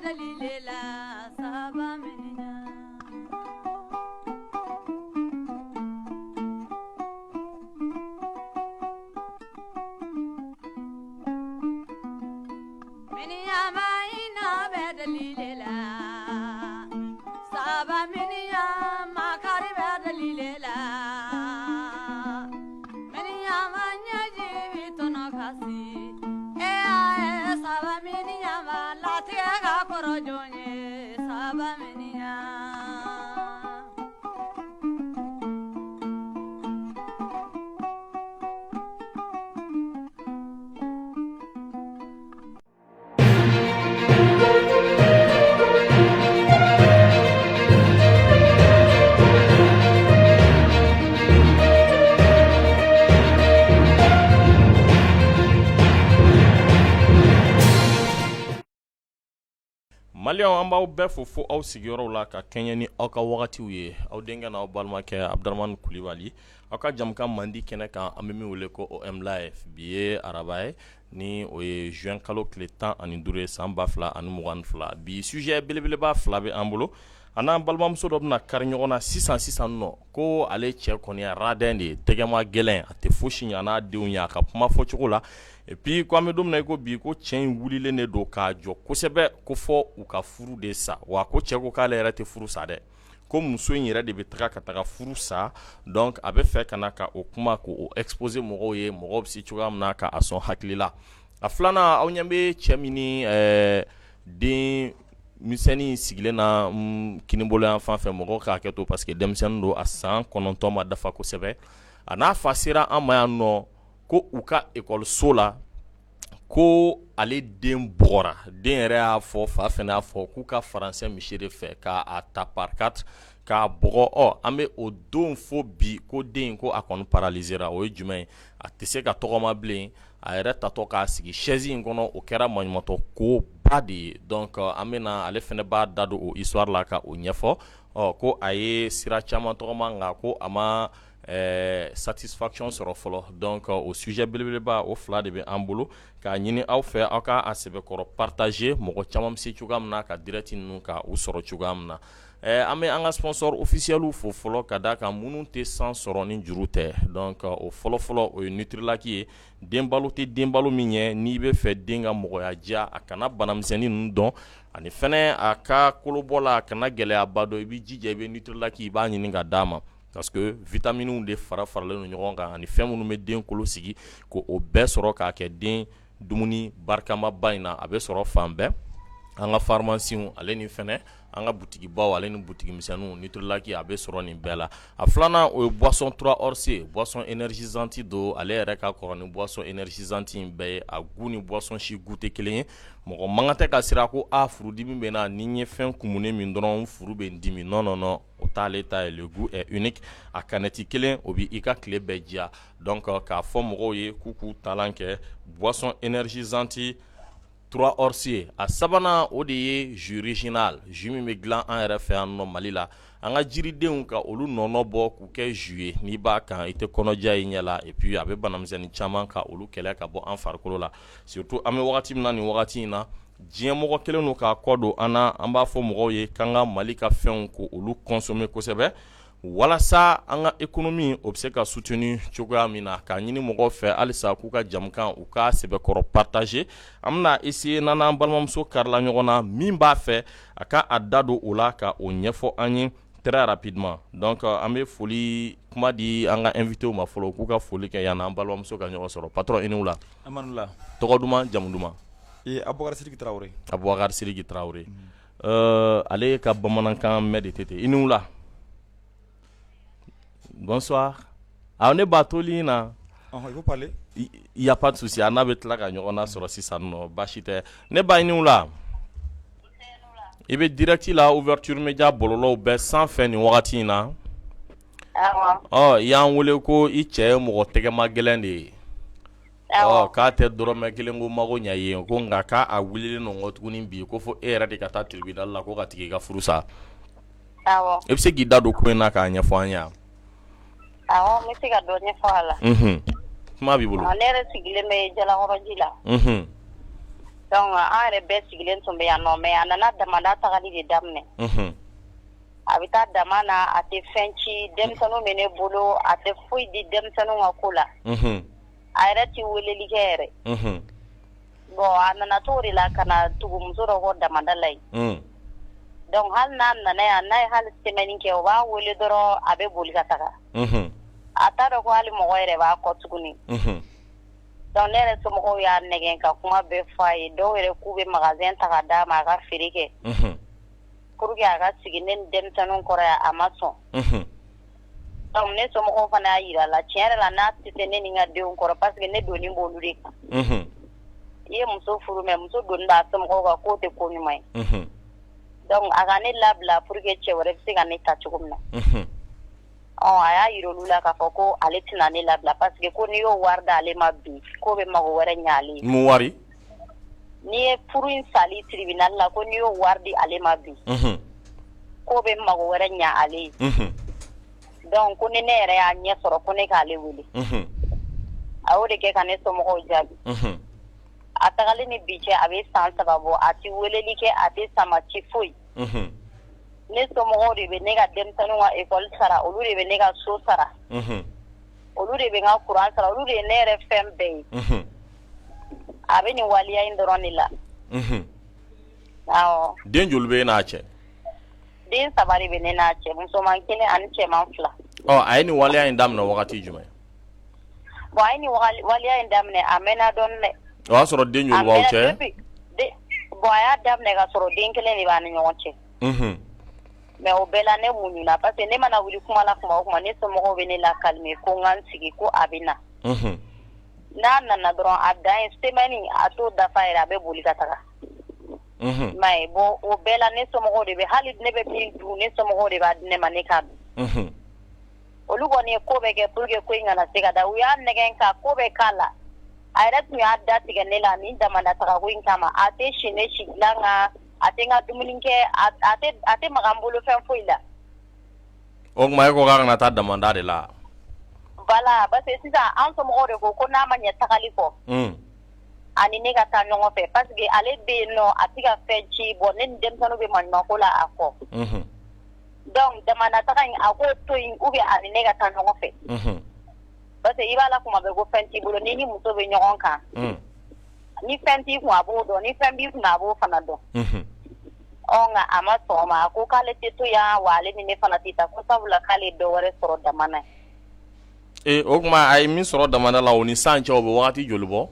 deli le la saba miniyan. Miniyanba hinɛ bɛ deli le la saba miniyan makari bɛ deli le la miniyanba ɲɛji min tɔnɔ ka se eya ye saba miniyanba latigɛ ka kɔrɔ jɔn ye saba miniyan. Maliyɛnw an b'aw bɛɛ fo fo aw sigiyɔrɔw la ka kɛɲɛ ni aw ka wagatiw ye aw denkɛ n'aw balimakɛ Abudramani Kulibali aw ka jamukan mandi kɛnɛ kan an bɛ min wele ko OM live bi ye araba ye ni o ye juin kalo tile 15 ye san 2022 bi sujet belebeleba fila bɛ an bolo an n'an balimamuso dɔ bɛna kari ɲɔgɔn na sisan sisan nɔ ko ale cɛ kɔni ye radin de ye tɛgɛma gɛlɛn a tɛ fosi ɲa n'a denw ye a ka kuma fɔcogo la et puis ko an bɛ don min na i ko bi ko cɛ in wulilen de don k'a jɔ kosɛbɛ ko fɔ u ka furu de sa wa ko cɛ ko k'ale yɛrɛ tɛ furu sa dɛ ko muso in yɛrɛ de bɛ taga ka taga furu sa donc a bɛ fɛ ka na ka o kuma k'o exposer mɔgɔw ye mɔgɔw bɛ se cogoya min na ka a sɔn hakili la a filanan aw ɲɛ bɛ cɛ min ni den misɛnnin sigilen na kinibolo yan fan fɛ mɔgɔw k'a hakɛ to parce que denmisɛnnin don a san 9 ma dafa kosɛbɛ a n'a fa sera an ma yan nɔ ko u ka ekɔliso la ko ale den bugɔra den yɛrɛ y'a fɔ fa fana y'a fɔ k'u ka faransɛ monsieur de fɛ k'a ta par quatre k'a bugɔ ɔ an bɛ o don fo bi ko den ko a kɔni paralysera o ye jumɛn ye a tɛ se ka tɔgɔma bilen a yɛrɛ tatɔ k'a sigi chaise in kɔnɔ o kɛra maɲumatɔ koba de ye donc an bɛna ale fana b'a da don o histoire la ka o ɲɛfɔ ɔ ko a ye sira caman tɔgɔma nka ko a ma satisfaction sɔrɔ fɔlɔ donc o sujet belebeleba o fila de bɛ an bolo k'a ɲini aw fɛ aw ka a sɛbɛkɔrɔ partager mɔgɔ caman bɛ se cogoya min na ka direct ninnu ka u sɔrɔ cogoya min na an bɛ an ka sponsor officiel fo fɔlɔ ka d'a kan minnu tɛ san sɔrɔ ni juru tɛ donc o fɔlɔfɔlɔ o ye Nutrilak ye den balo tɛ den balo min ɲɛ n'i bɛ fɛ den ka mɔgɔya diya a kana banamisɛnnin ninnu dɔn ani fana a ka kolobɔ la a kana gɛlɛyaba dɔn i b'i jija i bɛ Nutrilak i b'a ɲini ka d'a ma parce que vitamines de fara faralen don ɲɔgɔn kan ani fɛn minnu bɛ den kolo sigi ko o bɛɛ sɔrɔ k'a kɛ den dumuni barikamaba in na a bɛ sɔrɔ fan bɛɛ an ka pharmacies ale ni fɛnɛ an ka butigibaw ale ni butigi misɛnninw Nutrilak a bɛ sɔrɔ nin bɛɛ la a filanan o ye boisson 3 ORC boisson énergisante don ale yɛrɛ ka kɔrɔ ni boisson énergisante in bɛɛ ye a goût ni boisson si goût tɛ kelen ye mɔgɔ man kan tɛ ka siran ko a furudimi bɛ n na ni n ye fɛn kumunen min dɔrɔn furu bɛ n dimi non non non o t'ale ta ye le goût est unique a canette kelen o bɛ i ka tile bɛɛ diya donc k'a fɔ mɔgɔw ye k'u k'u talan kɛ boisson énergisante 3 ORC ye a sabanan o de ye jus original jus min bɛ dilan an yɛrɛ fɛ yan nɔ Mali la an ka jiridenw ka olu nɔnɔ bɔ k'u kɛ jus ye n'i b'a kan i tɛ kɔnɔja i ɲɛ la et puis a bɛ banamisɛnnin caman ka olu kɛlɛ ka bɔ an farikolo la surtout an bɛ wagati min na nin wagati in na diɲɛmɔgɔ kɛlen don k'a kɔ don an na an b'a fɔ mɔgɔw ye k'an ka Mali ka fɛnw ko olu consommer kosɛbɛ walasa an ka économie o bɛ se ka soutenir cogoya min na k'a ɲini mɔgɔw fɛ halisa k'u ka jamukan u k'a sɛbɛkɔrɔ partager an bɛna essayer n'an n'an balimamuso karila ɲɔgɔn na min b'a fɛ a ka a da don o la ka o ɲɛfɔ an ye très rapidement donc an bɛ foli kuma di an ka invités ma fɔlɔ k'u ka foli kɛ yanni an balimamuso ka ɲɔgɔn sɔrɔ patron i ni wula tɔgɔ duman jamu duman Abubakari Sidiki Tarawele Abubakari Sidiki Tarawele ale ka bamanankan mɛn de tɛ ten i ni wula bonsoir awɔ ne b'a toli na il y a pas de souci a n'a bɛ tila ka ɲɔgɔn nasɔrɔ sisan nɔ baasi tɛ ne ba i ni wula i bɛ direct la ouverture média bɔlɔlɔw bɛɛ sanfɛ nin wagati in na ɔ i y'an wele ko i cɛ ye mɔgɔ tɛgɛma gɛlɛn de ye ɔ k'a tɛ dɔrɔmɛ kelen ko mago ɲɛ ye ko nka k'a wulilen don kɔ tuguni bi ko fo e yɛrɛ de ka taa tribunal la ko ka tigi ka furu sa i bɛ se k'i da don ko in na k'a ɲɛfɔ an ye n bɛ se ka dɔ ɲɛfɔ a la kuma b'i bolo ne yɛrɛ sigilen bɛ Jalakɔrɔji la Donc an yɛrɛ bɛɛ sigilen tun bɛ yan nɔ, mais a nana damada tagali de daminɛ. A bɛ taa dama na, a tɛ fɛn ci, denmisɛnninw bɛ ne bolo, a tɛ foyi di denmisɛnninw ka ko la. A yɛrɛ tɛ weleli kɛ yɛrɛ. Bon, a nana to de la ka na tugu muso dɔ kɔ damada la yen. Donc hali n'a nana yan, n'a ye hali semaine kɛ, o b'a wele dɔrɔn, a bɛ boli ka taga. A t'a dɔn ko hali mɔgɔ yɛrɛ b'a kɔ tuguni. Donc ne yɛrɛ somɔgɔw y'a nɛgɛn ka kuma bɛɛ fɔ a ye. Dɔw yɛrɛ k'u bɛ magasin ta ka d'a ma, a ka feere kɛ pour que a ka sigi ne ni denmisɛnninw kɔrɔ yan, a ma sɔn. Donc ne somɔgɔw fana y'a jira a la, tiɲɛ yɛrɛ la, n'a tɛ se ne ni n ka denw kɔrɔ, parce que ne doni b'olu de kan. I ye muso furu, mais muso doni b'a somɔgɔw kan, k'o tɛ ko ɲuman ye. Donc a ka ne labila pour que cɛ wɛrɛ bɛ se ka ne ta cogo min na. Ɔ, a y'a jira olu la k'a fɔ ko ale tɛna ne labila, parce que ko n'i y'o wari d'ale ma bi, k'o bɛ mago wɛrɛ ɲɛ ale ye. Mun wari? N'i ye furu in sali tribunal la, ko n'i y'o wari di ale ma bi, k'o bɛ mago wɛrɛ ɲɛ ale ye. Donc ko ni ne yɛrɛ y'a ɲɛ sɔrɔ, ko ne k'ale wele. A y'o de kɛ ka ne somɔgɔw jaabi. A tagalen ni bi cɛ, a bɛ san 3 bɔ, a tɛ weleli kɛ, a tɛ sama ci foyi. Ne somɔgɔw de bɛ ne ka denmisɛnninw ka école sara, olu de bɛ ne ka so sara, olu de bɛ n ka courant sara, olu de ye ne yɛrɛ fɛn bɛɛ ye. A bɛ nin waleya in dɔrɔn de la. Awɔ. Den joli bɛ e n'a cɛ? Den 3 de bɛ ne n'a cɛ, musoman kelen ani cɛman 2. Ɔ, a ye nin waleya in daminɛ wagati jumɛn? Bon, a ye nin waleya in daminɛ, a mɛnna dɔɔnin dɛ. O y'a sɔrɔ den joli b'aw cɛ? Bon, a y'a daminɛ ka sɔrɔ den kelen de b'a ni ɲɔgɔn cɛ. Mais o bɛɛ la, ne muɲuna, parce que ne mana wuli kuma la kuma o kuma, ne somɔgɔw bɛ ne la calmer ko n ka n sigi, ko a bɛ na. N'a nana dɔrɔn, a dan ye semaine, a t'o dafa yɛrɛ, a bɛ boli ka taga. Mais bon, o bɛɛ la, ne somɔgɔw de bɛ, hali ne bɛ min dun, ne somɔgɔw de b'a di ne ma, ne k'a dun. Olu kɔni ye ko bɛɛ kɛ pour que ko in kana se ka da. U y'a nɛgɛn ka ko bɛɛ k'a la. A yɛrɛ tun y'a da tigɛ ne la nin damada tagako in kama. A tɛ si ne si dilan kan, a tɛ n ka dumuni kɛ, a tɛ maga n bolo fɛn foyi la. O tuma e ko k'a kana taa damanda de la? Voilà, parce que sisan an somɔgɔw de ko ko n'a ma ɲɛ tagali kɔ, ani ne ka taa ɲɔgɔn fɛ, parce que ale bɛ yen nɔ, a tɛ ka fɛn ci. Bon, ne ni denmisɛnninw bɛ maɲumanko la a kɔ. Donc damanda taga in, a k'o to yen, ou bien ani ne ka taa ɲɔgɔn fɛ. Parce que i b'a la kuma bɛɛ ko fɛn t'i bolo, n'i ni muso bɛ ɲɔgɔn kan, ni fɛn t'i kun, a b'o dɔn, ni fɛn b'i kun, a b'o fana dɔn. Ɔ, nka a ma sɔn o ma. A ko k'ale tɛ to yan wa, ale ni ne fana tɛ taa, ko sabula k'ale ye dɔ wɛrɛ sɔrɔ dama na. Ee, o tuma a ye min sɔrɔ damanda la, o ni san cɛ, o bɛ wagati joli bɔ?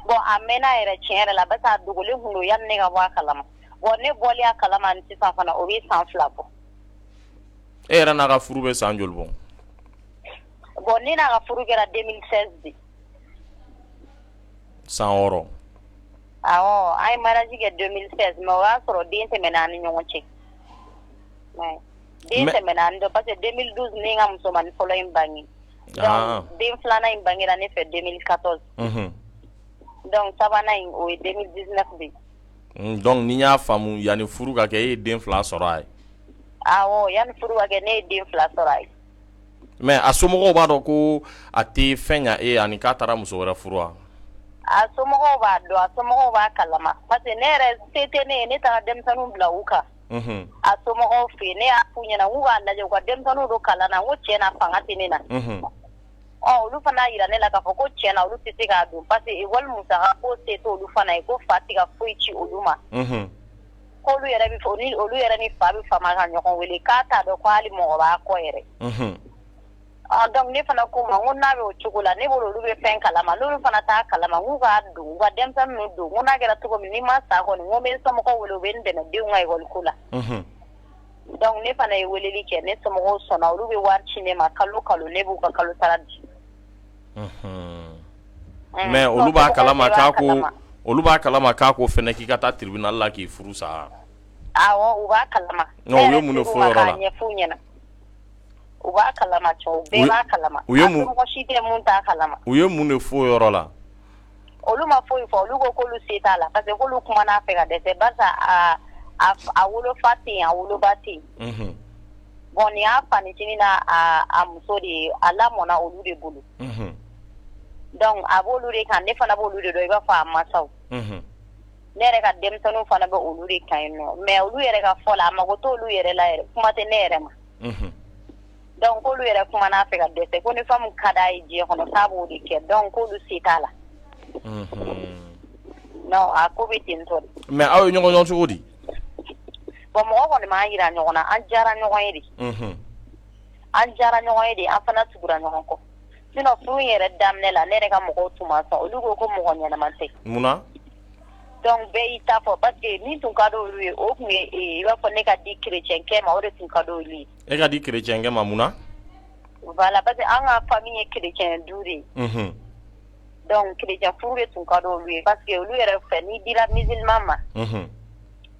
Bon, a mɛnna yɛrɛ, tiɲɛ yɛrɛ la, parce que a dogolen tun don yanni ne ka bɔ a kalama. Bon, ne bɔlen a kalama ni sisan fana, o bɛ san 2 bɔ. E yɛrɛ n'a ka furu bɛ san joli bɔ? Bon, ne n'a ka furu kɛra 2016 de. San 6. Awɔ, an ye mariage kɛ 2016, mais o y'a sɔrɔ den tɛmɛna an ni ɲɔgɔn cɛ. Den tɛmɛna an ni, parce que 2012 ne ye n ka musomanin fɔlɔ in bange. Donc den filanan in bangera ne fɛ 2014. Donc sabanan in, o ye 2019 de ye. Donc ni y'a faamu, yanni furu ka kɛ, e ye den 2 sɔrɔ a ye? Awɔ, yanni furu ka kɛ, ne ye den 2 sɔrɔ a ye. Mais a somɔgɔw b'a dɔn ko a tɛ fɛn ɲa e ye ani k'a taara muso wɛrɛ furu wa? A somɔgɔw b'a dɔn, a somɔgɔw b'a kalama, parce que ne yɛrɛ se tɛ ne ye, ne taara denmisɛnninw bila u kan. A somɔgɔw fɛ yen, ne y'a f'u ɲɛna k'u k'a lajɛ u ka denmisɛnninw don kalan na, n ko tiɲɛ na, fanga tɛ ne na. Ɔ, olu fana y'a jira ne la k'a fɔ ko tiɲɛ na, olu tɛ se k'a don, parce que école musaka ko se t'olu fana ye, ko fa tɛ ka foyi ci olu ma. K'olu yɛrɛ bɛ fɔ ni olu yɛrɛ ni fa bɛ fama ka ɲɔgɔn wele, k'a t'a dɔn ko hali mɔgɔ b'a kɔ yɛrɛ. Donc ne fana ko ma, n ko n'a bɛ o cogo la, ne bolo olu bɛ fɛn kalama, n'olu fana t'a kalama, n k'u k'a don, u ka denmisɛnnin ninnu don. N ko n'a kɛra cogo min, ni ma sa kɔni, n ko n bɛ n somɔgɔw wele, u bɛ n dɛmɛ denw ka école ko la. Donc ne fana ye weleli kɛ, ne somɔgɔw sɔnna, olu bɛ wari ci ne ma kalo kalo, ne b'u ka kalo sara di. Mais olu b'a kalama k'a ko, olu b'a kalama k'a ko fɛnɛ k'i ka taa tribunal la k'i furu sa? Awɔ, u b'a kalama. Non, u ye mun de fɔ o yɔrɔ la? Ɲɛf'u ɲɛna. U b'a kalama cɛ, u bɛɛ b'a kalama. U ye mun, mɔgɔ si tɛ mun t'a kalama. U ye mun de fɔ o yɔrɔ la? Olu ma foyi fɔ, olu ko k'olu se t'a la, parce que k'olu kumana a fɛ ka dɛsɛ, barisa a wolofa tɛ yen, a woloba tɛ yen. Bon, nin y'a fanicinin n'a a muso de ye, a lamɔna olu de bolo. Donc a b'olu de kan, ne fana b'olu de dɔn i b'a fɔ a mansaw. Ne yɛrɛ ka denmisɛnninw fana bɛ olu de kan yen nɔ, mais olu yɛrɛ ka fɔ la, a mago t'olu yɛrɛ la yɛrɛ, kuma tɛ ne yɛrɛ ma. Donc k'olu yɛrɛ kumana a fɛ ka dɛsɛ, ko ni fɛn min ka d'a ye diɲɛ kɔnɔ, k'a b'o de kɛ, donc k'olu se t'a la. Non, a ko bɛ ten tɔ de. Mais aw ye ɲɔgɔn dɔn cogo di? Bon, mɔgɔ kɔni m'an jira ɲɔgɔn na, an diyara ɲɔgɔn ye de. An diyara ɲɔgɔn ye de, an fana tugura ɲɔgɔn kɔ. Sinon furu in yɛrɛ daminɛ la, ne yɛrɛ ka mɔgɔw tun ma sɔn, olu ko ko mɔgɔ ɲɛnama tɛ. Munna? Donc bɛɛ y'i ta fɔ, parce que min tun ka di olu ye, o tun ye i b'a fɔ ne ka di chrétien kɛ ma, o de tun ka di olu ye. E ka di chrétien kɛ ma mun na? Voilà, parce que an ka famille ye chrétien du de ye. Donc chrétien furu de tun ka di olu ye, parce que olu yɛrɛ fɛ, n'i dira musulman ma,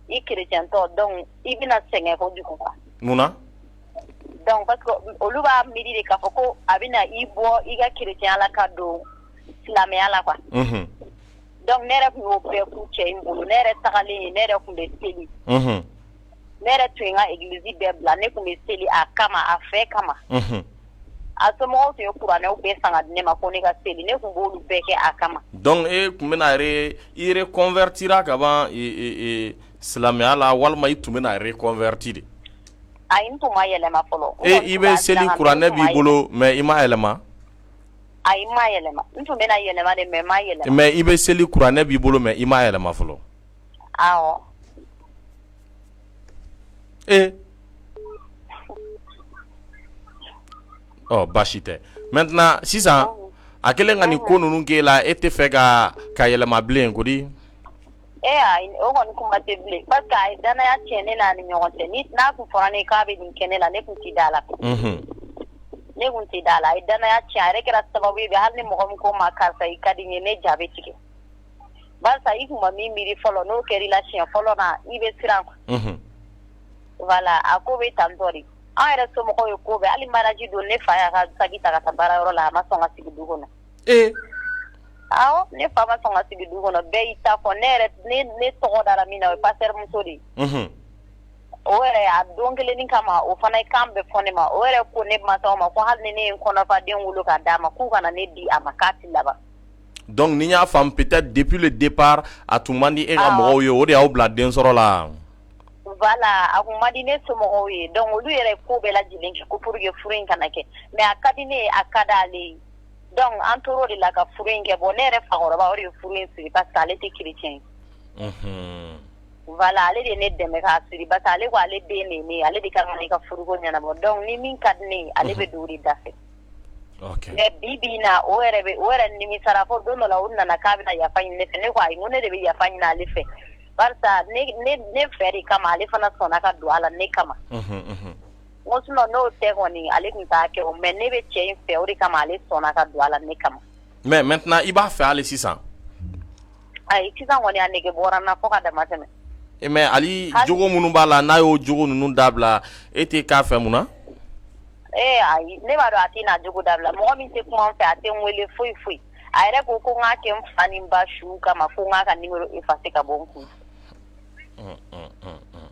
i chrétien tɔ, donc i bɛna sɛgɛn kojugu quoi. Mun na? Donc parce que olu b'a miiri de k'a fɔ ko a bɛna i bɔ i ka chrétien la ka don silamɛya la quoi. Donc ne yɛrɛ tun y'o bɛɛ ku cɛ in bolo. Ne yɛrɛ tagalen yen, ne yɛrɛ tun bɛ seli. Ne yɛrɛ tun ye n ka église bɛɛ bila, ne tun bɛ seli a kama, a fɛ kama. A somɔgɔw tun ye kuranɛw bɛɛ san ka di ne ma ko ne ka seli, ne tun b'olu bɛɛ kɛ a kama. Donc e tun bɛna i reconvertira ka ban silamɛya la, walima i tun bɛna reconverti de? Ayi, n tun ma yɛlɛma fɔlɔ. E i bɛ seli, kuranɛ b'i bolo, mais i ma yɛlɛma? Ayi, n ma yɛlɛma. N tun bɛna yɛlɛma de, mais n ma yɛlɛma. Mais i bɛ seli, kuranɛ b'i bolo, mais i ma yɛlɛma fɔlɔ. Awɔ. E ɔ, baasi tɛ. Maintenant sisan, a kɛlen ka nin ko ninnu k'e la, e tɛ fɛ ka yɛlɛma bilen ko di? E ayi, o kɔni kuma tɛ bilen, parce que a ye danaya tiɲɛ ne n'a ni ɲɔgɔn cɛ. Ni n'a tun fɔra ne k'a bɛ nin kɛ ne la, ne tun tɛ da la. Ne tun tɛ da la. A ye danaya tiɲɛ, a yɛrɛ kɛra sababu ye bi, hali ni mɔgɔ min ko n ma karisa i ka di n ye, ne ja bɛ tigɛ. Barisa i tun ma min miiri fɔlɔ, n'o kɛra i la siɲɛ fɔlɔ na, i bɛ siran. Voilà, a ko bɛ tan tɔ de. An yɛrɛ somɔgɔw ye ko bɛɛ, hali mariage don, ne fa y'a ka saki ta ka taa baarayɔrɔ la, a ma sɔn ka sigi du kɔnɔ. Awɔ, ne fa ma sɔn ka sigi du kɔnɔ, bɛɛ y'i ta fɔ. Ne yɛrɛ, ne tɔgɔ dara min na, o ye pasteur muso de ye. O yɛrɛ a don kelennin kama, o fana ye kan bɛɛ fɔ ne ma. O yɛrɛ ko ne mansaw ma ko hali ni ne ye n kɔnɔfaden wolo k'a d'a ma, k'u kana ne di a ma, k'a tɛ laban. Donc ni n y'a faamu, peut-être depuis le départ a tun man di e ka mɔgɔw ye, o de y'aw bila den sɔrɔ la. Voilà, a kun man di ne somɔgɔw ye, donc olu yɛrɛ ko bɛɛ lajɛlen kɛ ko pour que furu in kana kɛ, mais a ka di ne ye, a ka d'ale ye. Donc an tor'o de la ka furu in kɛ. Bon, ne yɛrɛ fakɔrɔba, o de ye furu in siri, parce que ale tɛ chrétien ye. Voilà, ale de ye ne dɛmɛ k'a siri, parce que ale ko ale den de ye ne ye, ale de kan ka ne ka furuko ɲɛnabɔ. Donc ni min ka di ne ye, ale bɛ don o de da fɛ. Mais bi bi in na, o yɛrɛ bɛ, o yɛrɛ nimisara fo don dɔ la, o nana k'a bɛna yafa ɲini ne fɛ. Ne ko ayi, n ko ne de bɛ yafa ɲini ale fɛ, barisa ne fɛ de kama ale fana sɔnna ka don a la ne kama. N ko sinon n'o tɛ kɔni, ale tun t'a kɛ o, mais ne bɛ cɛ in fɛ, o de kama ale sɔnna ka don a la ne kama. Mais maintenant i b'a fɛ hali sisan? Ayi, sisan kɔni a nege bɔra n na fo ka dama tɛmɛ. Mais hali jogo minnu b'a la, n'a y'o jogo ninnu dabila, e tɛ k'a fɛ mun na? Ee ayi, ne b'a dɔn a tɛna jogo dabila. Mɔgɔ min tɛ kuma n fɛ, a tɛ n wele foyi foyi. A yɛrɛ ko ko n k'a kɛ n fa ni n ba su kama, ko n k'a ka numéro effacer ka bɔ n kun.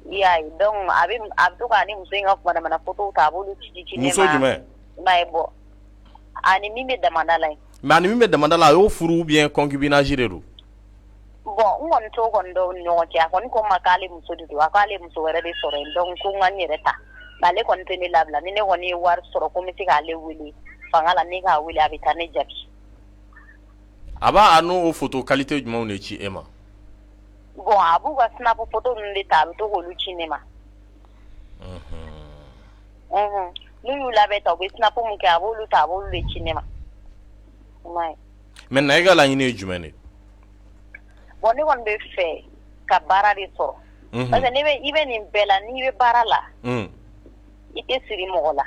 I y'a ye, donc a bɛ to k'a ni muso in ka manamana photo ta, a b'olu ci ci ne ma. Muso jumɛn? I m'a ye, bon, ani min bɛ damada la yen. Mais ani min bɛ damada la, a y'o furu ou bien concubinage de don? Bon, n kɔni t'o kɔni dɔn ni ɲɔgɔn cɛ. A kɔni ko n ma k'ale muso de don, a k'ale muso wɛrɛ de sɔrɔ yen, donc ko n ka n yɛrɛ ta. Mais ale kɔni tɛ ne labila. Ni ne kɔni ye wari sɔrɔ ko n bɛ se k'ale wele fanga la, ne k'a wele, a bɛ taa ne jaabi. A b'a a n'o photo qualité jumɛnw de ci e ma? Bon, a b'u ka snap photo ninnu de ta, a bɛ to k'olu ci ne ma. N'u y'u labɛn ta, u bɛ snap mun kɛ, a b'olu ta, a b'olu de ci ne ma. I m'a ye. Maintenant e ka laɲini ye jumɛn de ye? Bon, ne kɔni bɛ fɛ ka baara de sɔrɔ. Parce que ne bɛ, i bɛ nin bɛɛ la, n'i bɛ baara la, i tɛ siri mɔgɔ la.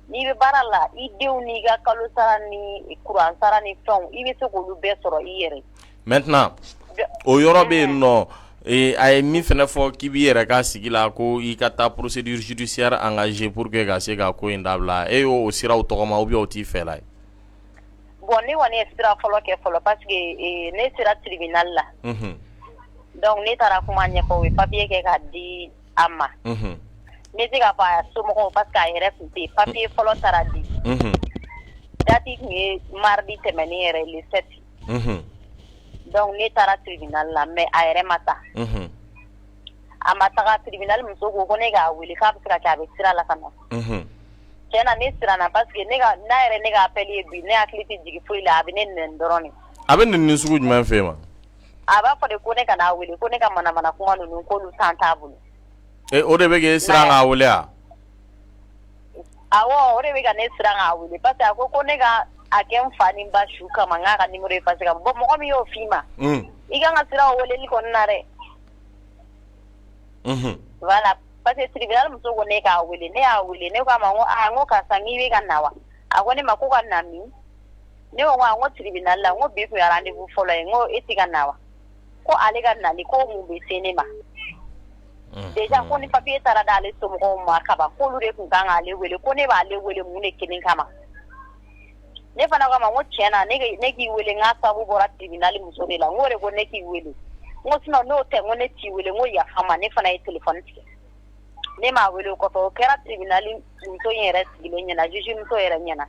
N'i bɛ baara la, i denw n'i ka kalo sara ni kuran sara ni fɛnw, i bɛ se k'olu bɛɛ sɔrɔ i yɛrɛ. Maintenant o yɔrɔ bɛ yen nɔ, a ye min fana fɔ k'i b'i yɛrɛ ka sigi la, ko i ka taa procédure judiciaire engagée pour que ka se ka ko in dabila, e y'o siraw tɔgɔma ou bien o t'i fɛ la ye? Bon, ne kɔni ye sira fɔlɔ kɛ fɔlɔ, parce que ne sera tribunal la. Donc ne taara kuma ɲɛfɔ, u ye papier kɛ ka di a ma. N bɛ se k'a fɔ a somɔgɔw, parce que a yɛrɛ tun tɛ yen. Papier fɔlɔ taara di. Date tun ye mardi tɛmɛnen yɛrɛ, le 7. Donc ne taara tribunal la, mais a yɛrɛ ma taa. A ma taga tribunal, muso ko ko ne k'a wele, k'a bɛ se ka kɛ a bɛ sira la ka na. Tiɲɛ na, ne siranna parce que ne ka n'a yɛrɛ ne ka appel ye bi, ne hakili tɛ jigin foyi la, a bɛ ne nɛni dɔrɔn de. A bɛ nɛni sugu jumɛn fɛ ma? A b'a fɔ de ko ne kana wele, ko ne ka manamana kuma ninnu, k'olu temps t'a bolo. O de bɛ k'e siran k'a wele wa? Awɔ, o de bɛ ka ne siran k'a wele, parce que a ko ko ne ka a kɛ n fa ni n ba su kama, n k'a ka numéro effacer ka bɔ. Mɔgɔ min y'o f'i ma, i kan ka siran o weleli kɔni na dɛ. Voilà, parce que tribunal muso ko ne k'a wele, ne y'a wele, ne ko a ma, n ko aa, n ko karisa, n k'i bɛ ka na wa? A ko ne ma ko ka na min? Ne ko n ko tribunal la, n ko bi tun ye rendez-vous fɔlɔ ye, n ko e tɛ ka na wa? Ko ale ka nali ko mun bɛ se ne ma? Déjà ko ni papier taara d'ale somɔgɔw ma kaban, k'olu de tun kan k'ale wele, ko ne b'ale wele mun de kelen kama? Ne fana ko a ma, n ko tiɲɛ na, ne k'i wele, n k'a sababu bɔra tribunal muso de la, n ko de ko ne k'i wele, n ko sinon n'o tɛ, n ko ne t'i wele, n ko yafa ma. Ne fana ye téléphone tigɛ, ne m'a wele. O kɔfɛ, o kɛra tribunal muso in yɛrɛ sigilen ɲɛna, juge muso yɛrɛ ɲɛna.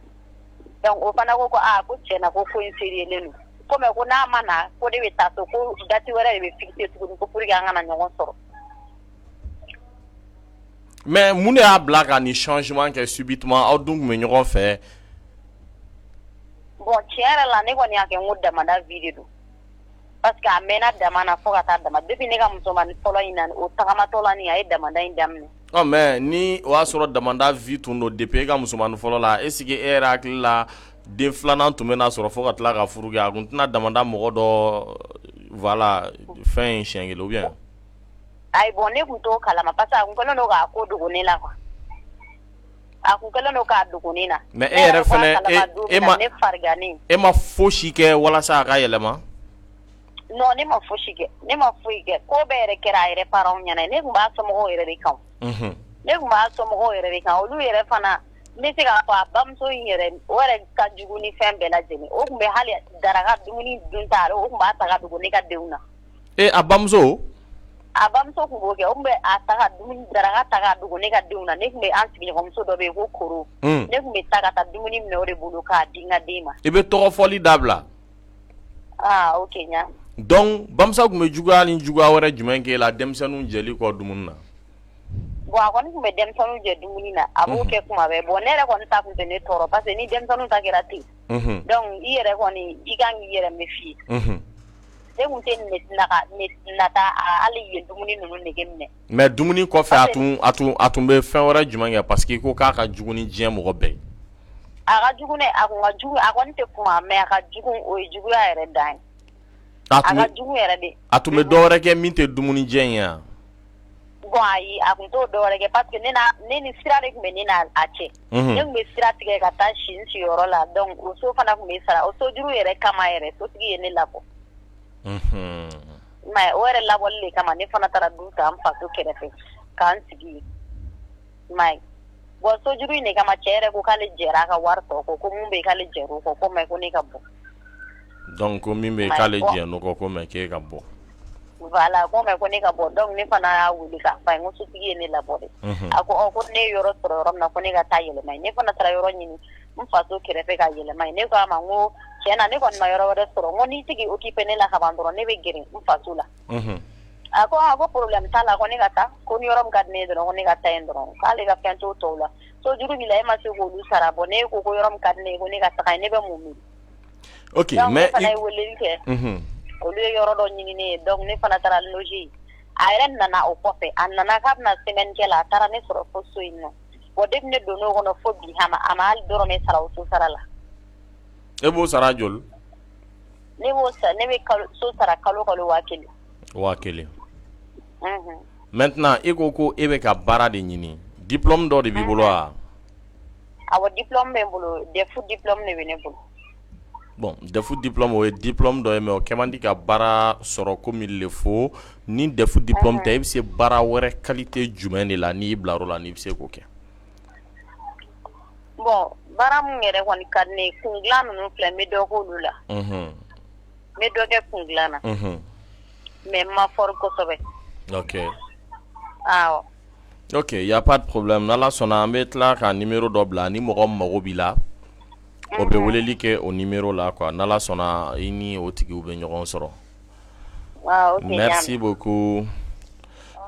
Donc o fana ko ko aa, ko tiɲɛ na, ko ko in sérieux don, ko mais ko n'a ma na, ko ne bɛ taa so, ko date wɛrɛ de bɛ fixer tuguni, ko pour que an kana ɲɔgɔn sɔrɔ. Mais mun de y'a bila ka nin changement kɛ subitement, aw dun tun bɛ ɲɔgɔn fɛ? Bon, tiɲɛ yɛrɛ la, ne kɔni y'a kɛ n ko damada vie de don, parce que a mɛnna dama na fo ka taa dama. Depuis ne ka musomanin fɔlɔ in na, o tagamatɔ la nin, a ye damada in daminɛ. Ɔ, mais ni o y'a sɔrɔ damada vie tun don depuis e ka musomanin fɔlɔ la, est ce que e yɛrɛ hakili la den filanan tun bɛna sɔrɔ fo ka tila ka furu kɛ, a tun tɛna damada mɔgɔ dɔ, voilà, fɛn in siɲɛ kelen ou bien? Ayi, bon, ne tun t'o kalama, parce que a kun kɛlen don k'a ko dogo ne la quoi, a kun kɛlen don k'a dogo ne na. Mais e yɛrɛ fɛnɛ, e ma ne farigannen. E ma fosi kɛ walasa a ka yɛlɛma? Non, ne ma fosi kɛ, ne ma foyi kɛ. Ko bɛɛ yɛrɛ kɛra a yɛrɛ parents ɲɛna. Ne tun b'a somɔgɔw yɛrɛ de kan, ne tun b'a somɔgɔw yɛrɛ de kan. Olu yɛrɛ fana, n bɛ se k'a fɔ a bamuso in yɛrɛ, o yɛrɛ ka jugu ni fɛn bɛɛ lajɛlen. O tun bɛ hali daraka dumuni dunta, o tun b'a ta ka dogo ne ka denw na. E, a bamuso? A bamuso tun b'o kɛ, o tun bɛ a ta ka dumuni daraka ta ka dogo ne ka denw na. Ne tun bɛ, an sigiɲɔgɔnmuso dɔ bɛ yen ko Koro, ne tun bɛ taa ka taa dumuni minɛ o de bolo k'a di n ka den ma. I bɛ tɔgɔ fɔli dabila. Ah, ok, ɲa. Donc bamusa tun bɛ juguya ni juguya wɛrɛ jumɛn k'e la denmisɛnninw jɛli kɔ dumuni na? Bon, a kɔni tun bɛ denmisɛnninw jɛ dumuni na, a b'o kɛ kuma bɛɛ. Bon, ne yɛrɛ kɔni ta tun tɛ ne tɔɔrɔ, parce que ni denmisɛnninw ta kɛra ten, donc i yɛrɛ kɔni, i kan k'i yɛrɛ méfier. Ne tun tɛ nata hali yen dumuni ninnu nege minɛ. Mais dumuni kɔfɛ, a tun bɛ fɛn wɛrɛ jumɛn kɛ? Parce que i ko k'a ka jugu ni diɲɛ mɔgɔ bɛɛ ye. A ka jugu ne, a kun ka jugu, a kɔni tɛ kuma, mais a ka jugu, o ye juguya yɛrɛ dan ye. A ka jugu yɛrɛ de. A tun bɛ dɔ wɛrɛ kɛ min tɛ dumuni jɛ in ye wa? Bon, ayi, a tun t'o dɔ wɛrɛ kɛ, parce que ne n'a, ne ni sira de tun bɛ ne n'a a cɛ. Ne tun bɛ sira tigɛ ka taa si n sigiyɔrɔ la, donc o so fana tun bɛ sara. O sojuru yɛrɛ kama yɛrɛ, sotigi ye ne labɔ. Mais o yɛrɛ labɔli de kama, ne fana taara du ta n faso kɛrɛfɛ k'an sigi yen. I m'a ye, bon, sojuru in de kama, cɛ yɛrɛ ko k'ale jɛra a ka wari tɔ kɔ, ko mun bɛ yen k'ale jɛr'o kɔ, ko mais ko ne ka bɔ. Donc ko min bɛ yen k'ale jɛn'o kɔ, ko mais k'e ka bɔ. Voilà, ko mais ko ne ka bɔ. Donc ne fana y'a wele k'a f'a ye, n ko sotigi ye ne labɔ dɛ. A ko ɔ, ko ne ye yɔrɔ sɔrɔ yɔrɔ min na, ko ne ka taa yɛlɛma yen. Ne fana taara yɔrɔ ɲini n faso kɛrɛfɛ ka yɛlɛma yen. Ne ko a ma, n ko tiɲɛ na, ne kɔni ma yɔrɔ wɛrɛ sɔrɔ, n ko n'i tɛ k'i occuper ne la ka ban dɔrɔn, ne bɛ gɛrɛ n faso la. A ko a ko problème t'a la, ko ne ka taa, ko ni yɔrɔ min ka di ne ye dɔrɔn, ko ne ka taa yen dɔrɔn, k'ale ka fɛn t'o tɔw la. Sojuru b'i la, e ma se k'olu sara. Bon, ne ko ko yɔrɔ min ka di ne ye, ko ne ka taga yen, ne bɛ mun miiri? Ok. Donc mais ne fana ye weleli kɛ, olu ye yɔrɔ dɔ ɲini ne ye, donc ne fana taara loger yen. A yɛrɛ nana o kɔfɛ, a nana k'a bɛna semaine kɛ la, a taara ne sɔrɔ fo so in nɔ. Bon, depuis ne donn'o kɔnɔ fo bi, a ma hali dɔrɔmɛ sara o so sara la. E b'o sara joli? Ne b'o sara, ne bɛ kalo so sara, kalo kalo 1000. 1000. Maintenant, e ko ko e bɛ ka baara de ɲini, diplôme dɔ de b'i bolo wa? Awɔ, diplôme bɛ n bolo, DEF diplôme de bɛ ne bolo. Bon, DEF diplôme, o ye diplôme dɔ ye, mais o kɛ man di ka baara sɔrɔ comme il le faut. Ni DEF diplôme tɛ, e bɛ se baara wɛrɛ qualité jumɛn de la n'i y'i bila o la, n'i bɛ se k'o kɛ? Bon, baara min yɛrɛ kɔni ka di ne ye, kun dilan ninnu filɛ, n bɛ dɔ k'olu la. N bɛ dɔ kɛ kun dilan na, mais n ma fort kosɛbɛ. Awɔ. Ok, y a pas de problème. N'Ala sɔnna, an bɛ tila ka numéro dɔ bila, ni mɔgɔ min mago b'i la, o bɛ weleli kɛ o numéro la quoi. N'Ala sɔnna, i ni o tigiw bɛ ɲɔgɔn sɔrɔ. Ah, ok, Merci beaucoup.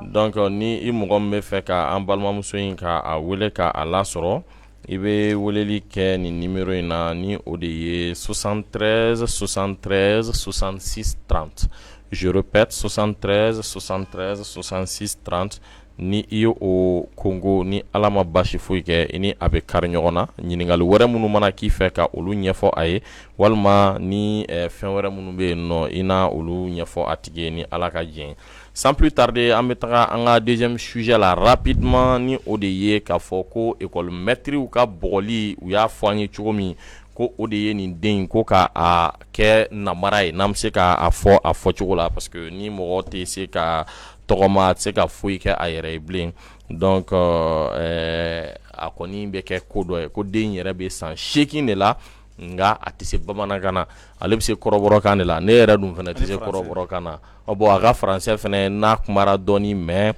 Donc ni i mɔgɔ min bɛ fɛ ka an balimamuso in ka a wele ka a lasɔrɔ, i bɛ weleli kɛ nin numéro in na, ni o de ye 73 73 66 30. Je répète, 73 73 66 30. Ni i ye o kongo, ni Ala ma basi foyi kɛ, i ni a bɛ kari ɲɔgɔn na. Ɲininkali wɛrɛ minnu mana k'i fɛ, ka olu ɲɛfɔ a ye, walima ni fɛn wɛrɛ minnu bɛ yen nɔ, i na olu ɲɛfɔ a tigi ye, ni Ala ka jɛn. Sans plus tarder, an bɛ taga an ka deuxième sujet la rapidement, ni o de ye k'a fɔ ko école maîtrew ka bugɔli, u y'a fɔ an ye cogo min ko o de ye nin den in ko ka a kɛ namara ye, n'an bɛ se k'a fɔ a fɔcogo la, parce que ni mɔgɔ tɛ se ka tɔgɔma, a tɛ se ka foyi kɛ a yɛrɛ ye bilen. Donc a kɔni bɛ kɛ ko dɔ ye ko den yɛrɛ bɛ san 8 de la, nka a tɛ se bamanankan na, ale bɛ se kɔrɔbɔrɔkan de la. Ne yɛrɛ dun fana tɛ se kɔrɔbɔrɔkan na. Bon, a ka français fana n'a kumara dɔɔni, mais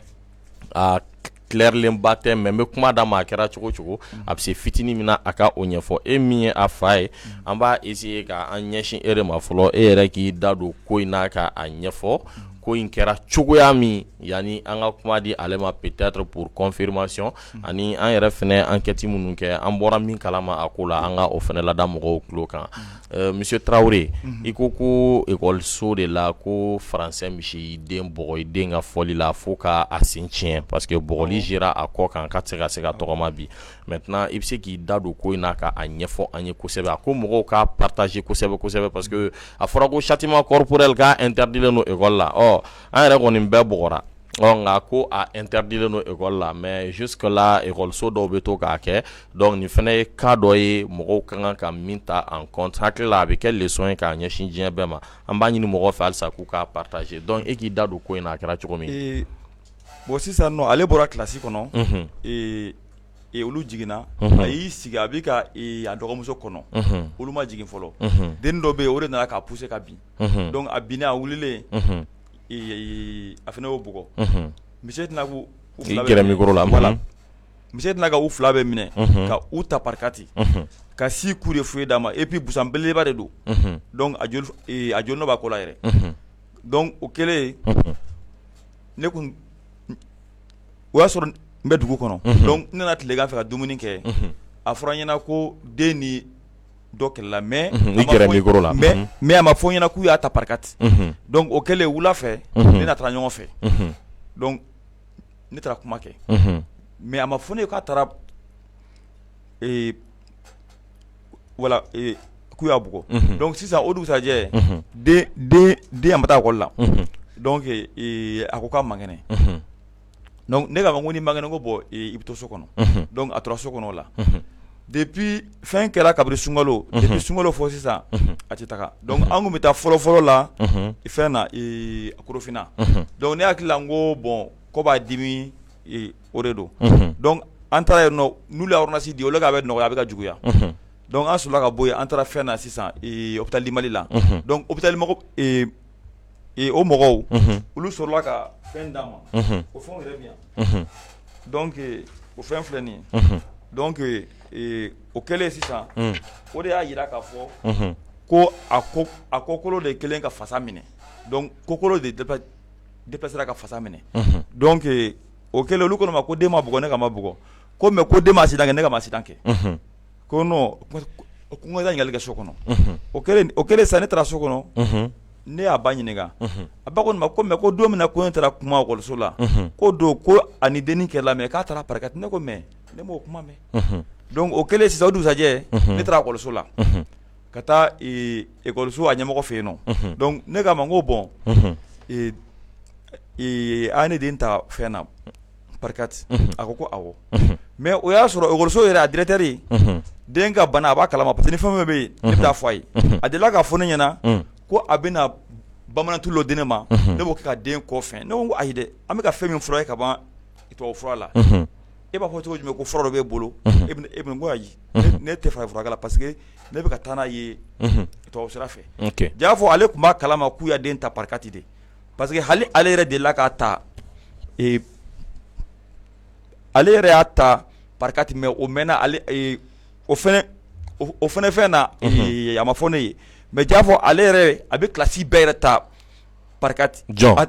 a clairlenba tɛ. Mais n bɛ kuma d'a ma, a kɛra cogo cogo, a bɛ se fitinin min na, a ka o ɲɛfɔ. E min ye a fa ye, an b'a essayer ka an ɲɛsin e de ma fɔlɔ, e yɛrɛ k'i da don ko in na ka a ɲɛfɔ, ko in kɛra cogoya min, yanni an ka kuma di ale ma, peut-être pour confirmation, ani an yɛrɛ fana enquête minnu kɛ, an bɔra min kalama a ko la, an ka o fana lada mɔgɔw tulo kan. Monsieur Traoré, i ko ko école so de la ko français misi den bugɔ i den ka fɔli la fo ka a sen tiɲɛ, parce que bugɔli sera a kɔ kan k'a tɛ se ka tɔgɔma bi. Maintenant, i bɛ se k'i da don ko in na ka a ɲɛfɔ an ye kosɛbɛ, a ko mɔgɔw ka partager kosɛbɛ kosɛbɛ, parce que a fɔra ko châtiment corporel k'a interdilen don école la. Ɔ, an yɛrɛ kɔni bɛɛ bugɔra, ɔ, nka ko a interdilen don école la, mais jusque là école so dɔw bɛ to k'a kɛ. Donc nin fana ye cas dɔ ye mɔgɔw ka kan ka min ta en compte. Hakili la, a bɛ kɛ leçon ye k'a ɲɛsin diɲɛ bɛɛ ma. An b'a ɲini mɔgɔw fɛ halisa k'u k'a partager. Donc e k'i da don ko in na, a kɛra cogo min. Bon, sisan nɔ, ale bɔra classe kɔnɔ, olu jiginna, a y'i sigi, a bɛ ka a dɔgɔmuso kɔnɔ, olu ma jigin fɔlɔ. Den dɔ bɛ yen, o de nana k'a pousser ka bin. Donc a binnen, a wulilen, a fana y'o bugɔ. Monsieur tɛna k'u fila bɛɛ micro la. Voilà, monsieur tɛna ka u fila bɛɛ minɛ ka u ta par quatre, ka six coups de fouet d'a ma. Et puis busan belebeleba de don, donc a joli a joli nɔ b'a kɔ la yɛrɛ. Donc o kɛlen, ne kun, o y'a sɔrɔ n bɛ dugu kɔnɔ, donc n nana tilegan fɛ ka dumuni kɛ. A fɔra n ɲɛna ko den ni dɔ kɛlɛla, mais i gɛrɛ micro la. Mais a ma fɔ n ɲɛna k'u y'a ta par quatre. Donc o kɛlen, wula fɛ, ne n'a taara ɲɔgɔn fɛ. Donc ne taara kuma kɛ, mais a ma fɔ ne ye k'a taara, voilà, k'u y'a bugɔ. Donc sisan, o dugusajɛ, den den den a ma taa école la. Donc a ko k'a man kɛnɛ. Donc ne k'a ma ko ni man kɛnɛ, ko bon, i bɛ to so kɔnɔ. Donc a tora so kɔnɔ o la. Depuis fɛn kɛra, kabini sunkalo, depuis sunkalo fɔ sisan, a tɛ taga. Donc an kun bɛ taa fɔlɔ fɔlɔ la fɛn na, Korofina. Donc ne hakili la, n ko bon, ko b'a dimi, o de don. Donc an taara yen nɔ, n'olu ye ordonnance di, au lieu k'a bɛ nɔgɔya, a bɛ ka juguya. Donc an sɔrɔla ka bɔ yen, an taara fɛn na sisan, hôpital du Mali la. Donc hôpital mɔgɔ, o mɔgɔw, olu sɔrɔla ka fɛn d'an ma. O fɛnw yɛrɛ bɛ yan. Donc o fɛn filɛ nin ye. Donc o kɛlen sisan, o de y'a jira k'a fɔ ko a kɔkolo de kɛlen ka fasa minɛ. Donc kɔkolo de déplacera ka fasa minɛ. Donc o kɛlen, olu ko ne ma ko den ma bugɔ. Ne ka ma bugɔ ko, mais ko den ma accident kɛ. Ne ka ma accident kɛ. Ko non, ko n ka taa ɲininkali kɛ so kɔnɔ. O kɛlen sisan, ne taara so kɔnɔ, ne y'a ba ɲininka. A ba ko ne ma ko mais ko don min na ko ne taara kuma ekɔliso la, ko don ko a ni dennin kɛlɛla, mais k'a taara par quatre. Ne ko mais ne m'o kuma mɛn. Donc o kɛlen sisan, o dugusajɛ, ne taara ekɔliso la ka taa ekɔliso a ɲɛmɔgɔ fɛ yen nɔ. Donc ne k'a ma n ko bon, a ye ne den ta fɛn na par quatre. A ko ko awɔ. Mais o y'a sɔrɔ ekɔliso yɛrɛ a directeur, den ka bana, a b'a kalama, parce que ni fɛn fɛn bɛ yen, ne bɛ taa fɔ a ye. A delila k'a fɔ ne ɲɛna ko a bɛna bamanan tulu dɔ di ne ma, ne b'o kɛ ka den kɔ fɛn. Ne ko ayi dɛ, an bɛ ka fɛn min furakɛ ka ban tubabu fura la, e b'a fɔ cogo jumɛn ko fura dɔ b'e bolo e bɛ? N ko ayi, ne tɛ farafin furakɛ la, parce que ne bɛ ka taa n'a ye tubabu sira fɛ. Jaa fɔ ale tun b'a kalama k'u y'a den ta par quatre de, parce que hali ale yɛrɛ delila k'a ta, ale yɛrɛ y'a ta par quatre, mais o mɛnna ale o fɛnɛ fɛn na, a ma fɔ ne ye. Mais jaa fɔ ale yɛrɛ a bɛ kilasi bɛɛ yɛrɛ ta. par quatre. Jɔn?